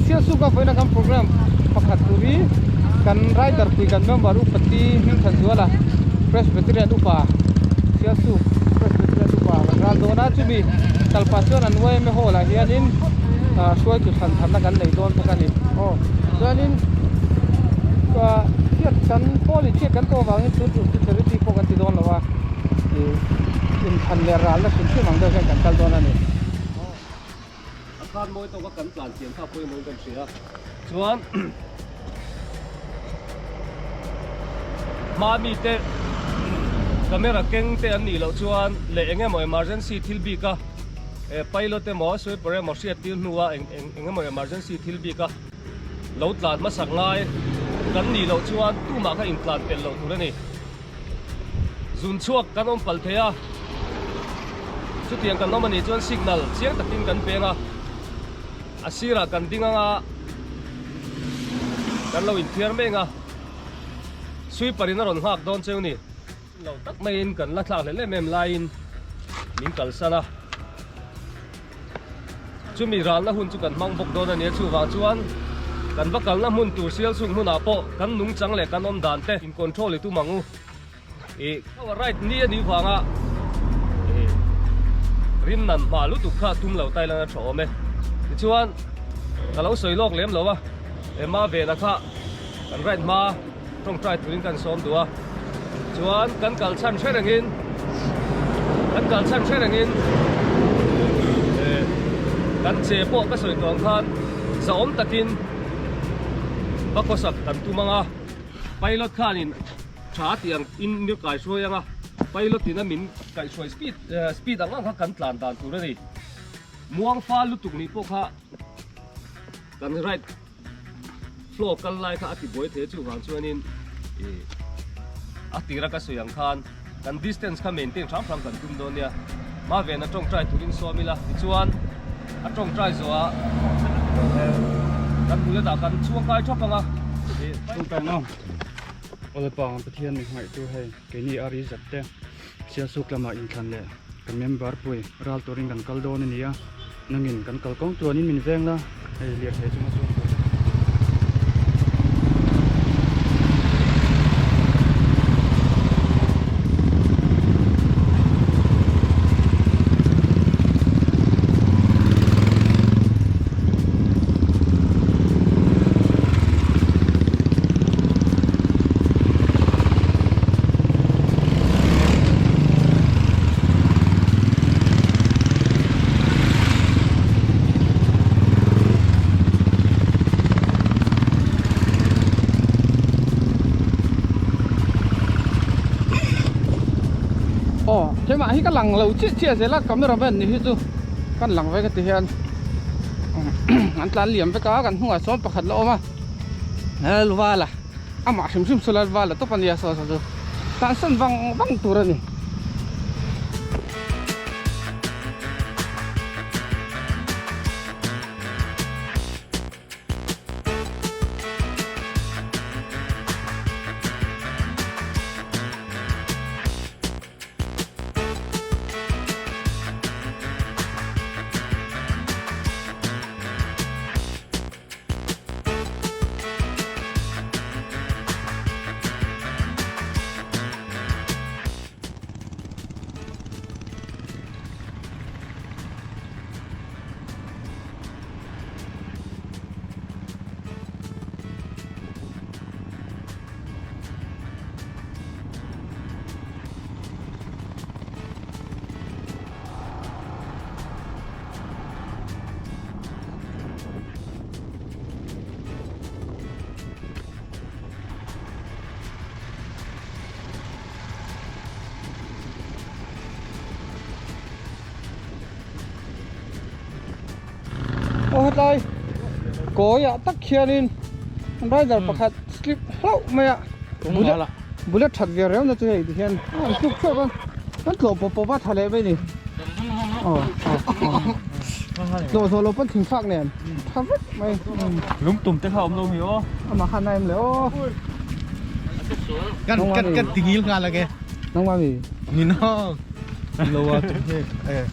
Sialsuk a vawiina kan program pakhat tur hi kan rider pui kan member Upati Hmingthanzuala Presbyterian upa Sialsuk Presbyterian upa kan ral dawn a chumi kalpah chuan an yma hall ah hianin ah hruaitu thlan tharna kan nei dawn bawk a ni aw chuanin ah chhiat kan pawl in chhiat kan tawh avangin tun tum chu charity pawh kan ti dawn lo a ih inthlan leh ralna hrim hrim ang deuh hian kan kal dawn a ni. A khan mawi tawka kan tlan thiam kha pawimawhin kan hria chuan hma mite camera keng te an nih loh chuan leh eng emaw emergency thil bik a pilot emaw sweeper emaw hriat tir hnua eng eng emaw emergency thil bik a lo tlan hmasak ngai kan nih loh chuan tumah kha intlan pelh loh tur a ni. Zun chhuak kan awm palh thei a, chutiang kan awm a nih chuan signal chiang takin kan peng a, a sirah kan ding ang a, kan lo inthiar mek a, sweeper in a rawn nghak dawn cheu ni. Lo tak maiin kan la thlak hlel em em laiin min kalsan a, chumi ralna hun chu kan hmang bawk dawn a nia, chuvang chuan kan va kalna hmun tur sial chhung hmunah pawh kan nungchang leh kan awm dan te in control i tum ang u. Ih power ride ni a nih vanga ih rim nan hma lutuk kha tum lo tai lan a tha awm e. Tichuan ka lo sawi lawk lem lo a, Emma vena kha kan ride hma tawngtai turin kan sawm duh a chuan kan kal chhan hre rengin kan kal chhan hre rengin eh kan che pawh ka sawi tawh ang khan zahawm takin va khawsak kan tum ang a pilot khanin tha tih ang in mi kaihruai ang a pilot in a min kaihhruai speed speed ang ang kha kan tlan dan tur a ni muang fal lutuk nih pawh kha kan ride Flow kal lai kha a ti buai thei a chuvang chuanin ih a tira ka sawi ang khan kan distance kha maintain hram hram kan tum dawn nia hma ven a tawngtai turin sawm ila tichuan a tawngtai zawhah kan bullet ah kan chhuang kai thap ang a ih Tawngtai no Awlapa Pathian mi hmangaih tu hei keini a ri zat te Sialsuk lamah inthlan leh kan member pui ral turin kan kal dawn a ni a. Nangin kan kal kawng tuanin min veng la, hei lirthei chunga chuan tur. Aw keimah hi ka lang lo chiah chiah zel a camera man ni hi chu kan lang vek a ti hian an tlan liam vek a kan hnungah sawn pakhat la awm a lalvala amah hrim hrim chu lalvala tawp a nia saw saw chu tlansan vang vang tur a ni. Aw hetlai kawiah tak khianin rider pakhat slip hlauh mai a bullet bullet that ve reuh na chu hei tihian an tluk theuh a kan tlawh pawp pawp a tha leh mai ni aw aw tlawh zawh loh pawn thingfak nen tha vek mai lungtum te kha awm lo mi aw amah khan a em le aw Kan kan kan tingil nghal ange. Nangmah mi? Ni no. Lo a tum he. Eh.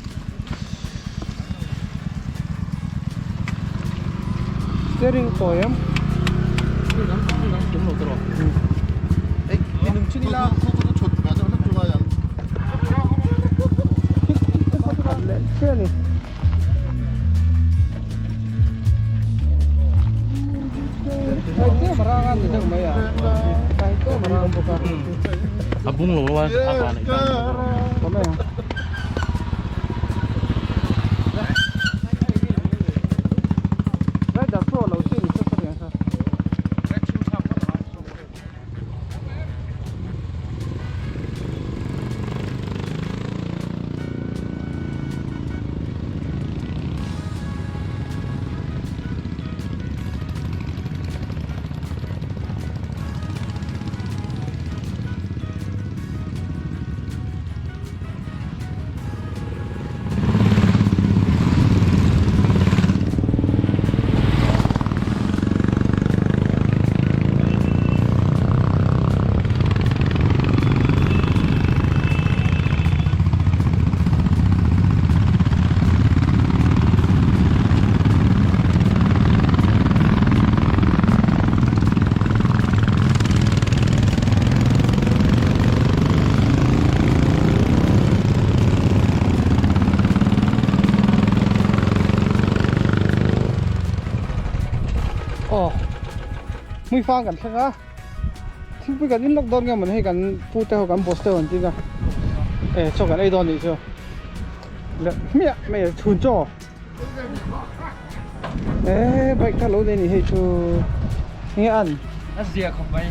Steering tawi em? A bung lo a a van aih tan. Rider Pro lo chi ni sa sa riang sa. Aw hmui fang kan thleng a thingpui kan in lawk dawn nge maw hei kan pu te ho kan boss te ho an ding a e chaw kan ei dawn nih chu leh hmiah mai a chhun chaw e bike kha lo nei nih hei chu enge an A zia khawp mai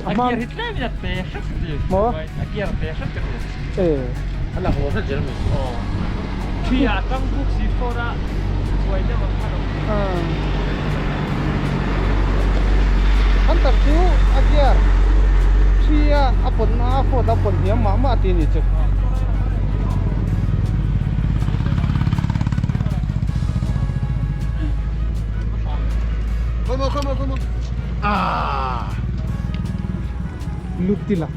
a gear hi tlem in a te hret ka ti maw a gear a te hret ka ti e a lang lo hret zel mai aw thi ah tang buk si phone a chuai deuh ang khan a awm Hunter chu a gear thi a a pawn a phone a pawn hniam mah mah tih a nih chu. Lut tila.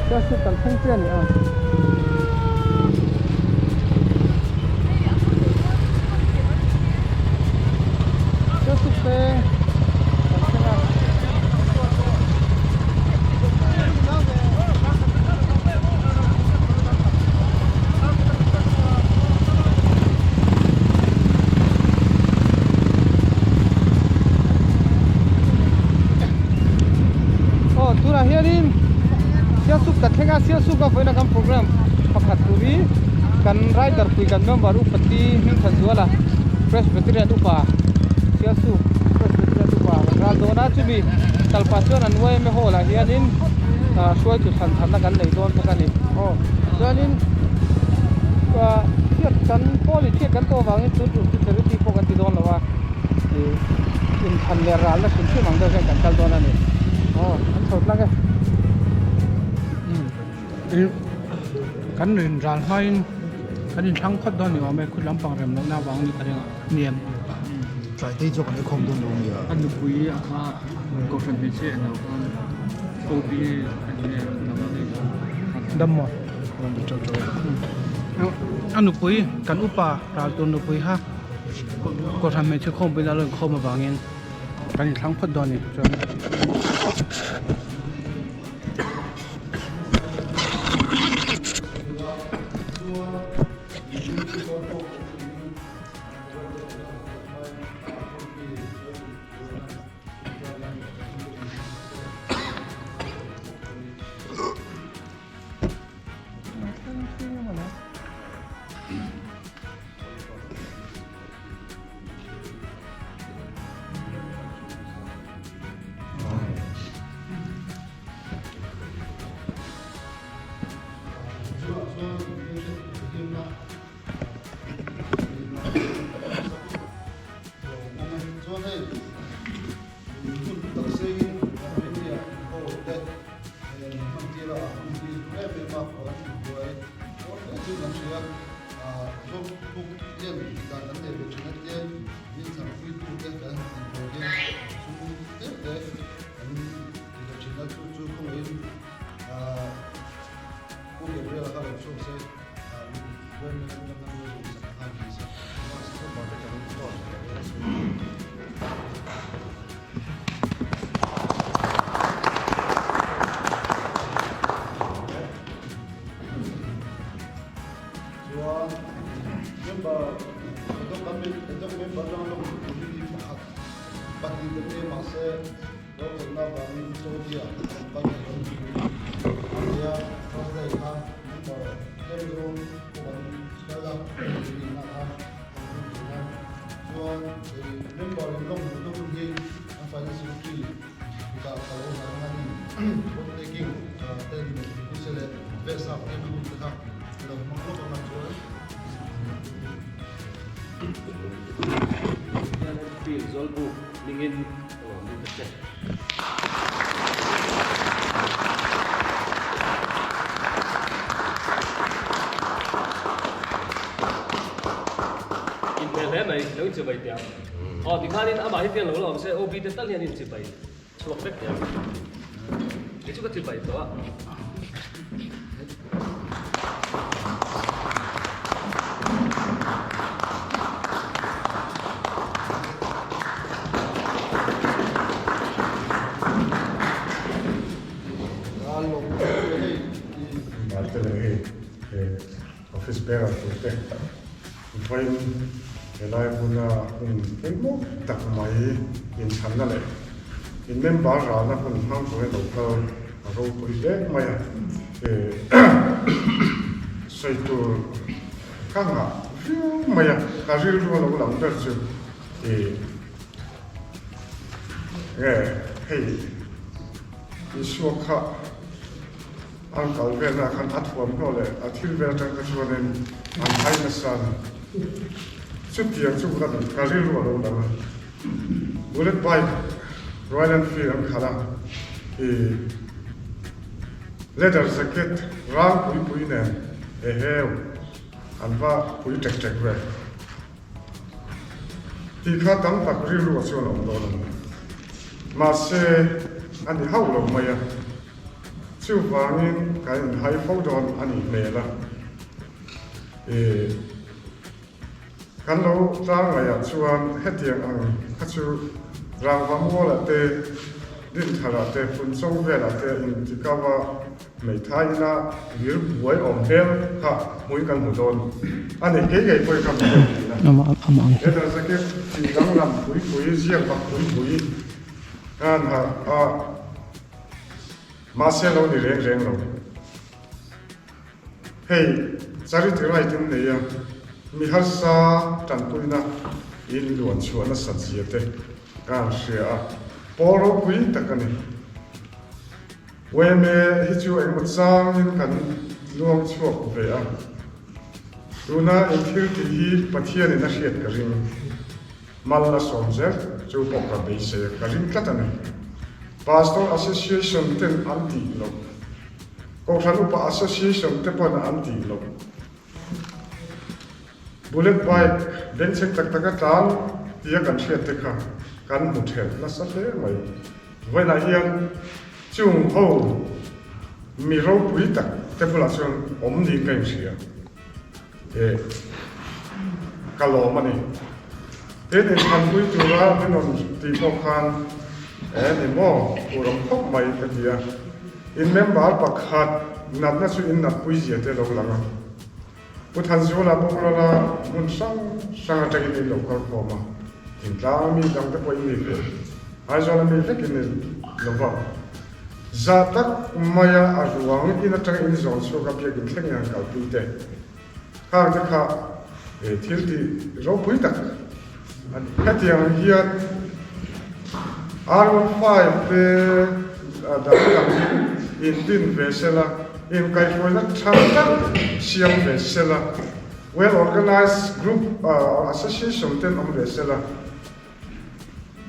Sialsuk kan thleng chiah a ni a. Sialsuk peng kan thleng a. Aw tunah hianin Sialsuk ka thleng a Sialsuk a vawiina kan program pakhat tur hi Kan rider pui kan member Upati Hmingthanzuala Presbyterian upa Sialsuk Presbyterian upa kan ral dawn a chumi kalpah chuan an yma hall ah hianin ah hruaitu thlan tharna kan nei dawn bawk a ni aw chuanin ah chhiat kan pawl in chhiat kan tawh avangin tun tum chu charity pawh kan ti dawn lo a ih inthlan leh ralna hrim hrim ang deuh hian kan kal dawn a ni aw an chho tlang e. Kan rin ral hmain kan inthlang phawt dawn ni awm e, khut lampang rem lohna avang ni ka ring a, niam. Tlai te chu kan inkhawm dawn lo nia. A nupui a kha kohhran hmeichhia eng lo khan OB a ni e, dam a ni. Dam maw? A nupui kan upa ral tur nupui kha kohhran hmeichhe khawmpui la lo inkhawm avangin kan inthlang phawt dawn ni chuan. Chuan member member pahnih te pawh mahse rorelna vangin Saudi ah company a rawn pui a nia Thursday khan member tlem zawng pawh an kal a nihna khan an hun thin a chuan hei member in lawm hmuhna hun hi an finance secretary kutah ka lo hlan ang a ni vote taking ten puse leh vehsap te hun te kha lo hmang lawk ang a chuan. Field Zawlbuk ningin ka lawm lut a che. Inhmel hle mai, lo inchibai teh ang. Aw tikhanin amah hi pian lo la awm se OB te tal hian inchibai chhuak vek teh ang. Kei chu ka chibai tawh a. Office bearer tur te vawiin helai hmuna hun pawimawh tak mai inchhanna leh in member ralna hun hmang turin lo kal a ropui hle mai a. Sawi tur ka ngah viau mai a, ka rilru a lo lang ber chu ih nge hei Isua kha an kal velna khan a thuamhnaw leh a thil vel atang kha chuanin an hai nasa a ni. Chutiang chu ka ka rilru a lo lang a, bullet bike Royal Enfield an khalh a ih. Leather jacket rang pui pui nen eheu an va pui ṭek ṭek ve. Tih kha tam tak rilru ah chuan a awm dawn a ni. Mahse, a ni hauh lo mai a. Chuvangin kan inhai fo dawn a nih hmel a. Ih. Kan lo tlang ngaiah chuan hetiang ang kha chu rangva mualah te, dintharah te, phunchawng velah te intikau a hmeithai ina lir buai awm hmel kha hmui kan hmu dawn a ni. Kei ngei pawhin ka hmu deuh thin a. Leather jacket tih danglam pui pui, ziak bak pui pui khan ha a, mahse lo ni reng reng lo. Hei. Charity Ride in nei a, mi harsa tanpuina in luan chhuah nasat zia te ka han hria a, pawl ropui tak a ni. Yma hi chu engmaw changin kan luang chhuak ve a, tuna in thil tih hi Pathianin a hriat ka ring. Mal a sawm zel chu pawh ka beisei a, ka ring tlat a ni. Pastor Association ten an tih loh, Kohhran Upa Association te pawn an tih loh, Bullet bike bengchheng tak taka tlan tia kan hriat te kha kan hmu thelh nasa hle mai. Vawiinah hian chung ho mi ropui tak te bulah chuan awm niin ka inhria. He ka lawm a ni. Tin, inthanpui tura min rawn tih pawh khan e ni maw tur awm khawp mai ka ti a. In member pakhat natna chu in natpui zia te lo lang a. Pu Thanzuala boral a hmun hrang hrang atangin in lo kal khawm a. Thingtlang mi dang te pawh in ni ve. Aizawl a mi vek in ni lo va. Zah tak maia a ruang in atanga in zawn chhuak a biakin thleng in han kalpui te khang te kha thil tih ropui tak a ni. Hetiang hian R15 te dang dang hi in din ve sela, in kaihhruaina tha tak siam ve sela, well organised group or association ten awm ve sela,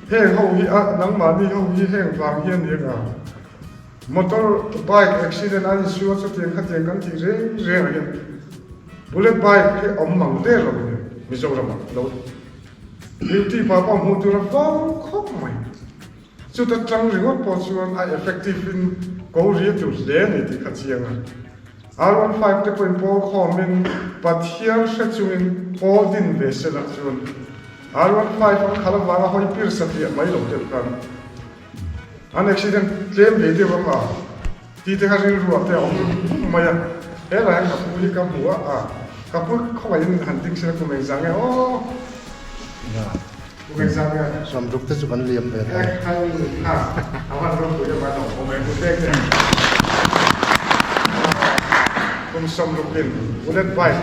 Heng ho hi a nangmahni ho hi heng vang hi a ni ang a, motor bike accident a insual chutiang khatiang kan tih reng reng ah hian bullet bike hi awm mang der lo in Mizoram ah lo duty pa pawh hmuh tur a vang khawp mai. Chuta tang ringawt pawh chuan a effective in ko ri a tur hle a ni tih kha chiang a. R15 te pawhin pawl khawmin Pathian hre chungin pawl din ve se lah chuan R15 an khal avanga hawi pir satliah mai lo deuh khan an accident tlem ve deuh ang a ti te kha rilruah te a awm hmum mai a, helai hian ka pu hi ka hmu a, a ka pu khawngaihin han ding sela kum engzah nge aw kum engzah nge. Samruk te chu kan liam ve ta. Kha a van ropui em a lo awm em pu tek te kum samruk in bullet bike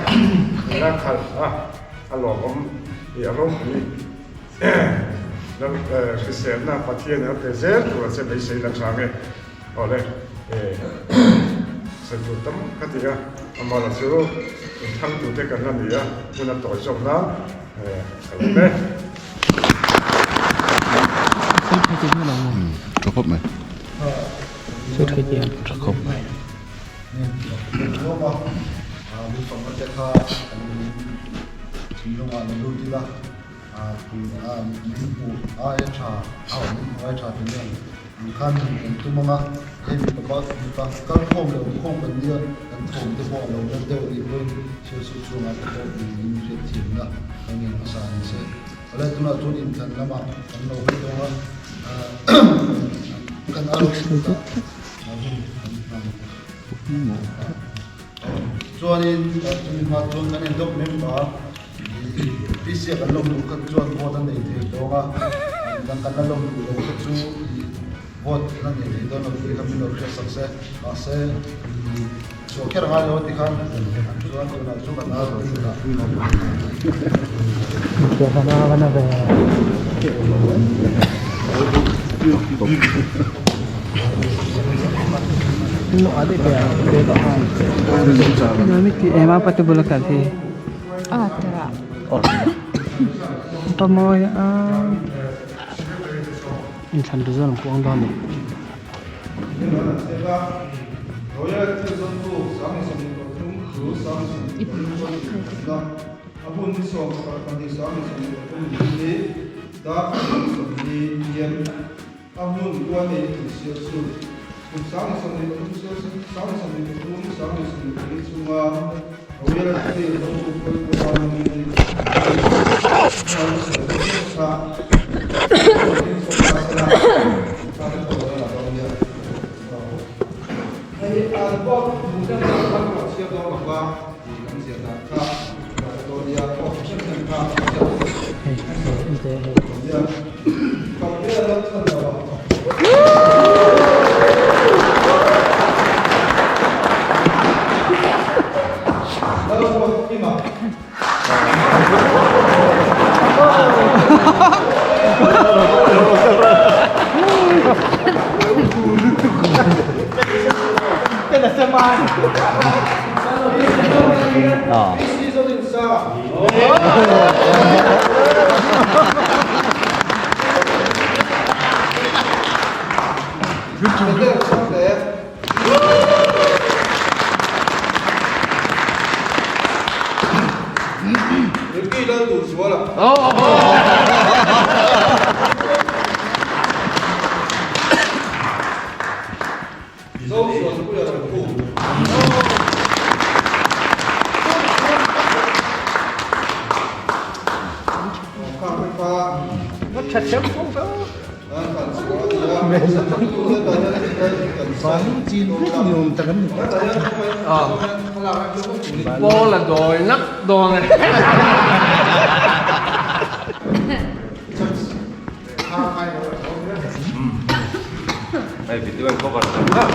la khalh a a lawmawm i a ropui lam hriselna Pathian in a pe zel tur a che beisei la tha nge awle sawi tur tam ka ti a amah chu inthlang tur te kan la ni a hun a tawi zawk nan ka lawm e. Tha khawp mai. Tha khawp mai. Awle tunah chuan inthlan lamah kan lo hawi dawn a, kan aro chhutah hun kan hmang a. Chuanin chumi hma chuan kan endawp member PC ah kan lawm duh khat chuan vote a nei thei dawn a, midang kan la lawm duh lo kha chu vote la nei thei dawn lo tih kha min lo hriat sak se. Mahse chhuah kher ngai lo a ti khan chuan tunah chu kan aro chhutah. Inthlan result ang kuang dawn ni. Duhzuala. Zosuanpuia Rokhum. Paul a dawi nak dawn e. Hei video an cover tak tak.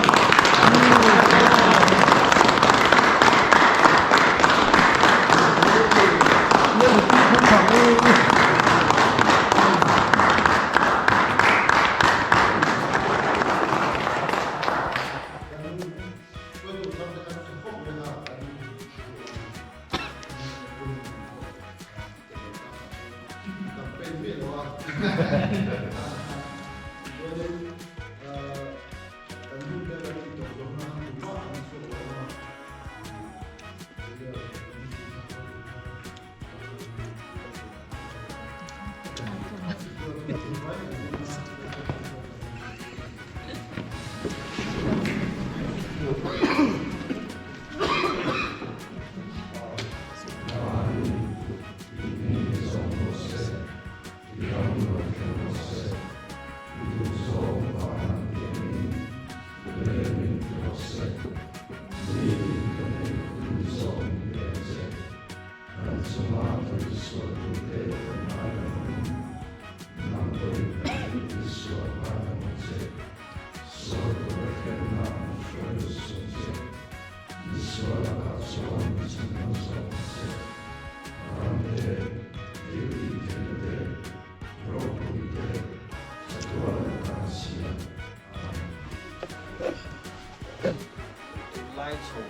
Tunlai chho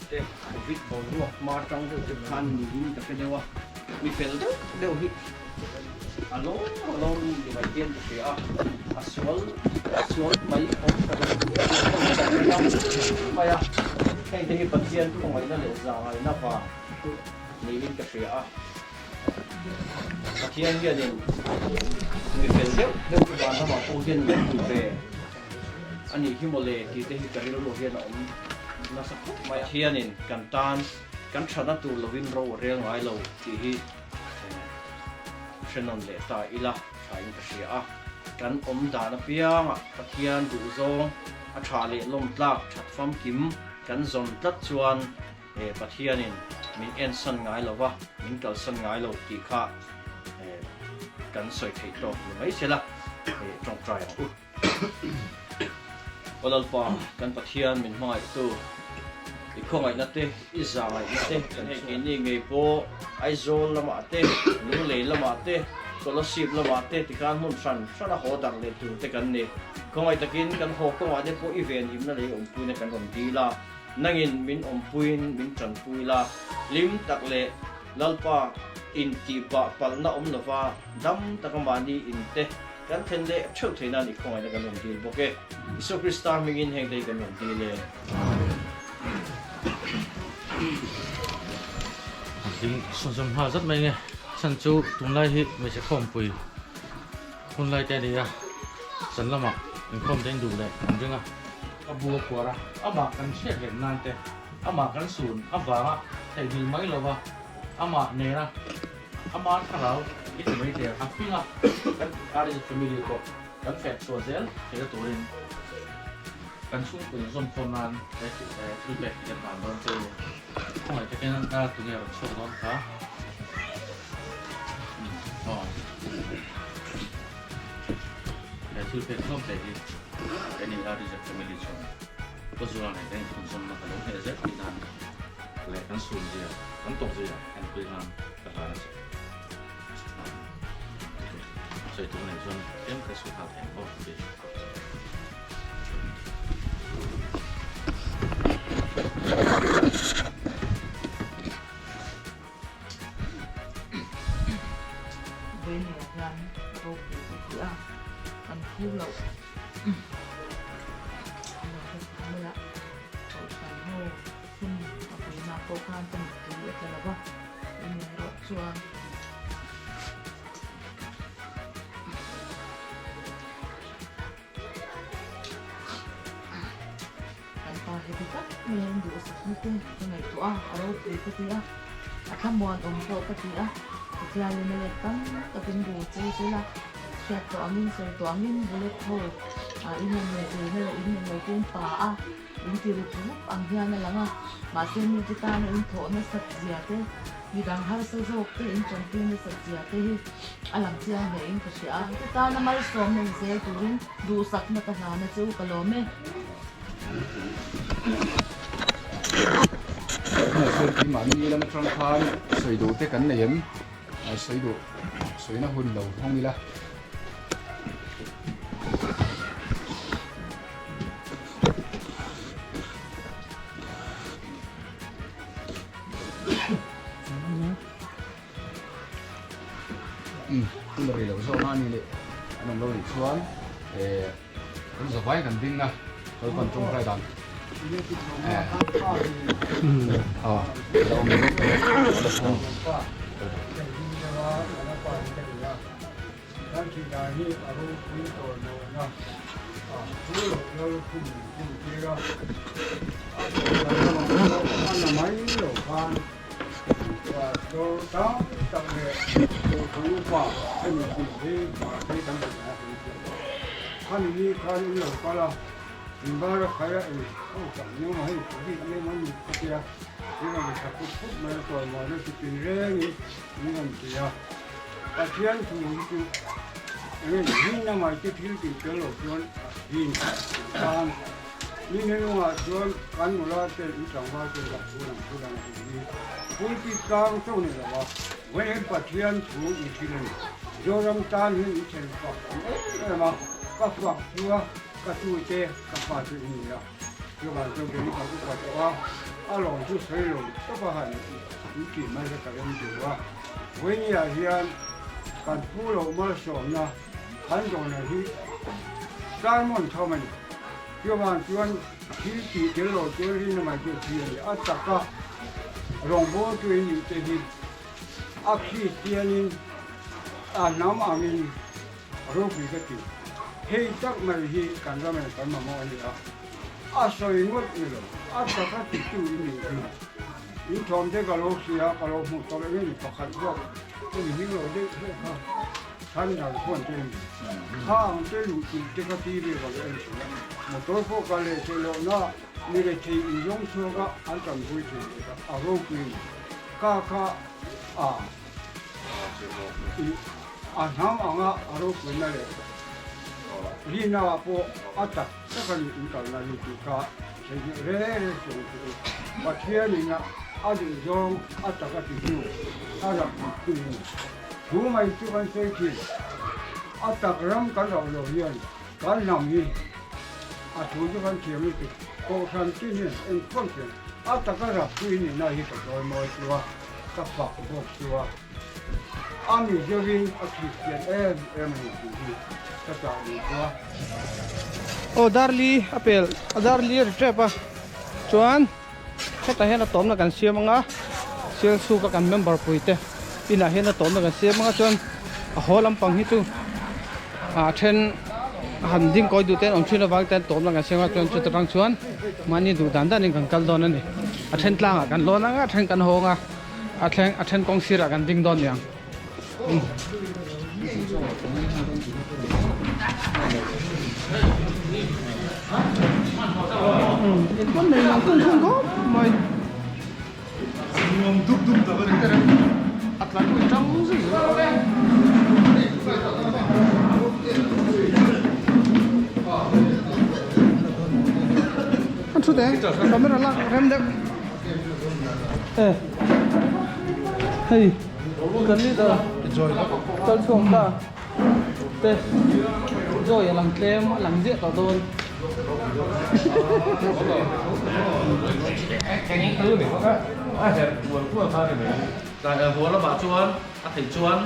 te covid boruak hma atang deuh te khan niin ka hre deuh a, mi fel deuh deuh hi a lo a lo ni mai hian ka hria a, a sual a sual mai awm ta lo mai a, heng te hi Pathian khawngaihna leh zahngaihna vang niin ka hria a, Pathian hianin mi fel deuh deuh hi van ramah pawh hian lo hmu ve a nih hi mawle tih te hi ka rilru hian a awm nasa khawp mai a, Pathianin kan tan kan thatna tur lovin ro a rel ngai lo tih hi hre nawn leh ta ila thain ka hria a, kan awm dan apiangah Pathian duhzawng a tha leh lawm tlak that famkim kan zawn tlat chuan Pathianin min ensan ngai lo va, min kalsan ngai lo tih kha kan sawi theih tawk ni mai se la, tawngtai ang u. Aw Lalpa, kan Pathian min hmangaihtu, i khawngaihna te, i zahngaihna te kan hei keini ngei pawh Aizawl lamah te, Lunglei lamah te, Kolasib lamah te tikhan hmun hran hran a haw darh leh tur te kan ni. Khawngaih takin kan haw kawngah te pawh i venhimna leh i awmpuina kan rawn dil a, nangin min awmpuiin min tanpui la, hlim tak leh Lalpa intihpah palhna awm lova dam taka mahni inte Kan thlen leh theuh thei nan i khawngaihna kan rawn dil bawk e. Isua Krista hmingin heng te hi kan rawn dil e. A hlim sawmsawm nghal zat mai nge chhan chu tunlai hi hmeichhe khawmpui hunlai te a ni a zan lamah inkhawm te in duh leh an ring a. A bu a phuar a, amah kan hriat reng nan te, amah kan sun avanga theihnghilh mai lova amah nena Ama thlarau i ti mai der a hming a, kan RS family pawh kan feh chhuah zel theihna turin kan chhungpui inzawmkhawm nan he thil pek hi kan hlan dawn che u. Khawngaih takin a tunge rawn chhuak dawn kha? Aw. He thil pek hlawm te hi keini RS family chuan ka zual nen kan inthlunzawmna ka lo hneh zel tih nan leh kan sun zia, kan tawk zia enpui nan ka hlan a che. Sawi tur nei chuan tlem ka su nghal thei ang bawk tih. Vawinia hian ropui ka ti a, kan phu loh lo hrethiam ila Kohhran ho hun a puihna pawh khan ka mittui a tla lo va. Eng erawh chuan. Kan pa heti tak mai an duhsakna te ka ngaihtuah a, a ropui ka ti a, a thlamuan awm pawh ka ti a, Pathianin a let tam takin bu chei sela, hriat tawh angin sawi tawh angin bullet ho ah in han ngaihtuahna leh in han ngaihtuah pa a, in ti rup rup ang hian a lang a, mahse mite tana in thawh nasat zia te, midang harsa zawk te in tanpui nasat zia te hi a lang chiang hle in ka hria a. Te tana malsawmna ni zel turin duhsakna ka hlana chu ka lawm e. Tunah chuan keimahni lam atang khan sawi duh te kan nei em? Sawi duh sawina hun lo hawng ila. Hun a rei loh zawk a ni leh an awm lo nih chuan eh kan zavai kan ding a chuan tawngtai dan eh a lo awm Kan thih dan hi a ropui tawh lohna a chu loh lalkhum min tir a, a tawh dan lamah pawh a na mai lo khan pastor tam tak leh kohhran upa hemi tih hi mahse kan hmu a kan hria. Khami ni khan in lo kal a, in bar a khai a eng ho tak neu hei ka bik nem a ni ka tia, in rawn tha put put mai a chawimawi na chi tin rengin in rawn ti a. Pathian thu hi chu eng nge ni hmin mai chu thil tih tel loh chuan hin tan mi hnenungah chuan kan nula te in tlangval te lah thu lang thu lang tih hi pulpit tlang chauh ni lo a vawiin Pathian thu i thil a ni. Zoram tan hian i then fak ang em em a, ka fak chu a ka tu te ka fa chu i ni a, chuvang chuan kei ka upa tawh a, a lawm chu sawi lo tawp a han in tih mai kha ka rem duh a. Vawinia hian kan pu loh malsawmna kan dawnah hi sermon tham a ni. Chuvang chuan thil tih tel lo chuan rinna mai chu a thi a ni. A taka rawngbawltu in nih te hi a Kristianin a hnam angin ropui ka ti. Hei tak mai hi kan ramen kan mamawh a ni a. A sawi ngawt ni lo, a taka titu in nih hi. In thawm te ka lo hria a, ka lo hmuh tawh eng eng pakhat zawk ka ni hming lo deuh deuh kha Thunder khuan te a ni. Kha ang te luh tih te kha TV ka lo en thin a, motor pawh ka leh theih loh na mi rethei in zawng chhuak a an tanpui thei tih kha a ropui a ni. Ka kha a ih a hnam anga a ropui na leh Rina ah pawh a tak tak a ni in kalna hi tih kha Theihnghilh reng reng suh ang chu. Pathianin a duh zawng a tak a ti hnu a rak dik thin a ni. Thu mai chu kan sawi thin. A tak ram kan rauh lo hian kan hnam hi a thu chu kan thiam lutuk. Kohhran tin hian engkhawn thiam a taka rak pui nihna hi ka chawi mawi chu a, ka fak bawk chu a. A mi zeuhin a Kristian em em a ni tih hi ka chah duh chu a. Aw Darli a pel a Darli a ri tep a chuan hetah hian a tawmna kan siam anga Sialsuk a kan member pui te inah hian a tawmna kan siam anga chuan a haw lampang hi chu a then a han ding kawi duh te an awm thin avang ten tawmna kan siam a chuan chuta tang chuan mahni duh dan danin kan kal dawn a ni a then tlangah kan lawn anga a then kan hawng a. A thleng a then kawng sirah kan ding dawn niang. An thu teh camera lak rem deuh. Hei kan leader kal chhuak ta te joy a lang tlem a lang ziah tawh dawn. Tlai lamah chuan a theih chuan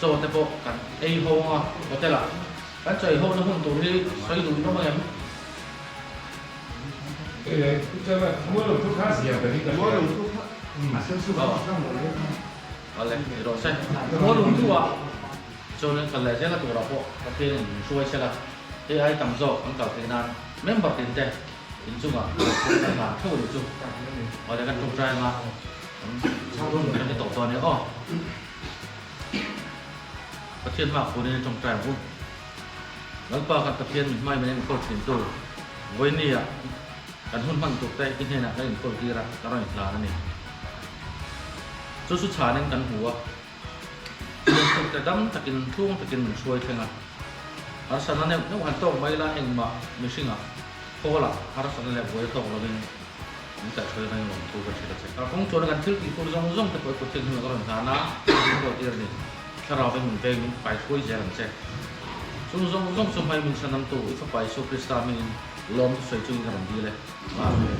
chaw te pawh kan ei ho ang a hotel ah kan chaw ei ho na hun tur hi sawi duh hlawm ang em? Awle, ni rawh se. Mualung chu a chuan in kal leh zel a turah pawh Pathianin min hruai sela, hei ai tam zawk kan kal theih nan member tin te inchungah kan hlan theuh a nih chu. Awle, kan ṭawngṭai anga kan hun kan ti tawh dawn nia aw. Pathian hma khunin i ṭawngṭai ang u. Lalpa kan Pathian min hmai min enkawl ṭhintu Vawinia kan hun hman tur te i hnenah kan inkawl tir a, ka rawn inhlan a ni. Chu chu chhanin kan hmu a, Lungthluk te dam takin thlung takin min hruai thleng a. Harsatna neuh neuh han tawk mai la engmah mihringah khawlah harsatna leh buai tawk lovin min kaihhruai mai ngawm thu ka hrilh a che. Kalkawng chuan kan thil tih tur zawng zawng te pawh i kut thinhnu ka rawn hlan a, min inkawl tir a ni. Thlarauin min veng min kaihruai zel ang che. Chung zawng zawng chu hmai min hranamtu i Fapa Isua Krista hmingin lawm thusawi chungin ka rawn dil e. Amen.